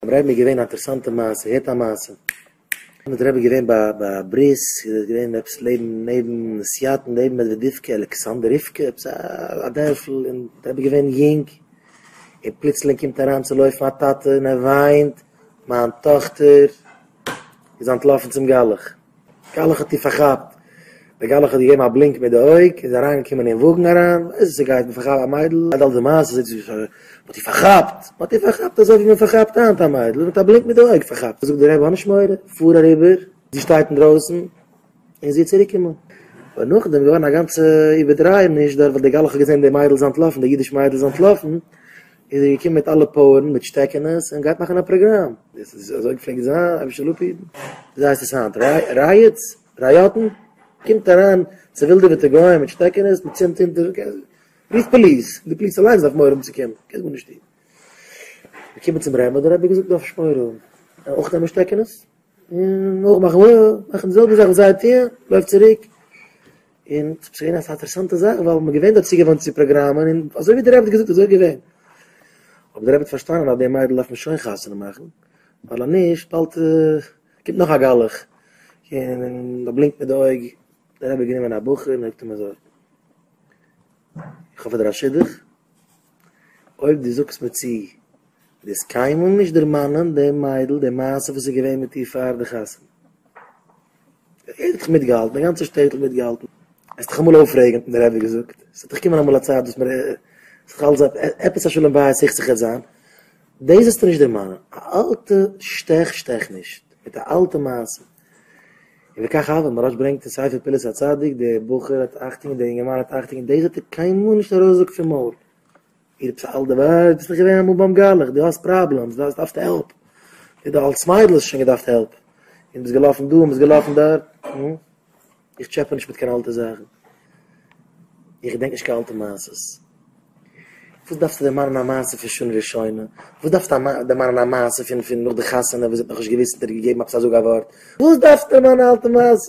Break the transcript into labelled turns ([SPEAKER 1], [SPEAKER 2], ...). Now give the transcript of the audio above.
[SPEAKER 1] ביים רבי'ן איז געווען א אינטערעסאנטע מעשה, הערט א מעשה. איינמאל איז דער רבי געווען ביי ביי א ברית, איז געווען עפעס לעבן נעבן נעסיאטין נעבן מעדוועדיווקע, אלעקסאנדעריווקע, עפעס א דערפל, און דער רבי איז געווען יונג, און פלוצלינג קומט אריין צו לויפן א טאטע און ער וויינט, מיין טאכטער איז אנטלאפן צום גלח. גלח האט איר פארכאפט, דער גלח האט געגעבן א בלינק מיט די אויג, איז אריין געקומען אין וואגן אריין, ווייסט וואס ס'גייט, מען פארכאפט א מיידל, די אלטע מעשה, זעט זיך, מען האט איר פארכאפט, מען האט איר פארכאפט אזוי ווי מען פארכאפט היינט א מיידל, מיט א בלינק מיט די אויג פארכאפט, זאגט דער רבי האב נישט מורא, פאר אריבער, זי שטייט אינדרויסן, און זי וועט צוריק קומען. אבער נאכדעם איז געווארן א גאנצע איבערדרייעניש דארט, ווייל דער גלח האט געזען די מיידל איז אנטלאפן, די אידיש מיידל איז אנטלאפן, איז ער געקומען מיט אלע פויערן מיט שטעקענעס און גייט מאכן א פראגראם, דאס איז אזוי געפלעגט זיין, אייבערשטער זאל אפהיטן, וויאזוי הייסט עס היינט, ראיאטס? ראיאטן? קומט אריין צעווילדעוועטע גוים מיט שטעקענעס, מען צינדט אונטער, רוף פאליס, די פאליס אליינס דארף מורא האבן צו קומען, קענסט גארנישט טון. געקומען צום רבי'ן האט דער רבי געזאגט דארף נישט מורא האבן, אויך נעמען שטעקענעס, און אויך מאכן מאכן די זעלבע זאך וואס זיי טוען, לויף צוריק, און ס'איז געווען אזא אינטערעסאנטע זאך ווייל מ'איז געווען דארט צוגעוואוינט צו פראגראמען און אזוי ווי דער רבי האט געזאגט אזוי איז געווען. אבער דער רבי האט פארשטאנען אז די מיידל דארף מען שוין חתונה מאכן, ווייל אז נישט באלד קומט נאך א גלח און א בלינק מיט די אויג. דער רבי האט גענומען א בחור און זאגט אים אזוי, איך האב פאר דיר א שידוך, אויב דו זאגסט מיר צו דו וועסט קיינמאל נישט דערמאנען די מיידל די מעשה וואס איז געווען מיט איר פאר די חתונה. יעדער האט זיך מיטגעהאלטן, די גאנצע שטעטל מיטגעהאלטן. וועסט דיך אמאל אויפרעגן, האט אים דער רבי געזאגט, עס וועט דאך קומען אמאל א צייט וואס מען, עס וועט דאך אלץ עפעס א שלום בית סכסוך וועט זיין, דאס זאלסטו נישט דערמאנען, א אלטע שטעך שטעך נישט, מיט א אלטע מעשה. און וכך הוה, מוהרא"ש ברענגט אין ספר פעולת הצדיק, דער בחור האט אכטונג, דער אינגערמאן האט אכטונג, דאס האט ער קיינמאל נישט ארויסגעזאגט פון מויל. איר ביסט אלט דערווייל, ביסט דאך געווען אמאל ביים גלח, דו האסט פראבלעמס, דו דארפסט העלפ, דו אלס מיידל האסט שוין געדארפט העלפ, און ביסט געלאפן דא און ביסט געלאפן דארט, נו, איך טשעפע נישט מיט קיין אלטע זאכן, איך געדענק נישט קיין אלטע מעשות. וואס דארפסטו דערמאנען א מעשה פון שנה ראשונה? וואס דארפסטו דערמאנען א מעשה פון פון נאך די חתונה וואס זי האט נאכנישט געוואוסט און דיר געגעבן עפעס א זאג א ווארט? וואס דארפסטו דערמאנען א אלטע מעשה?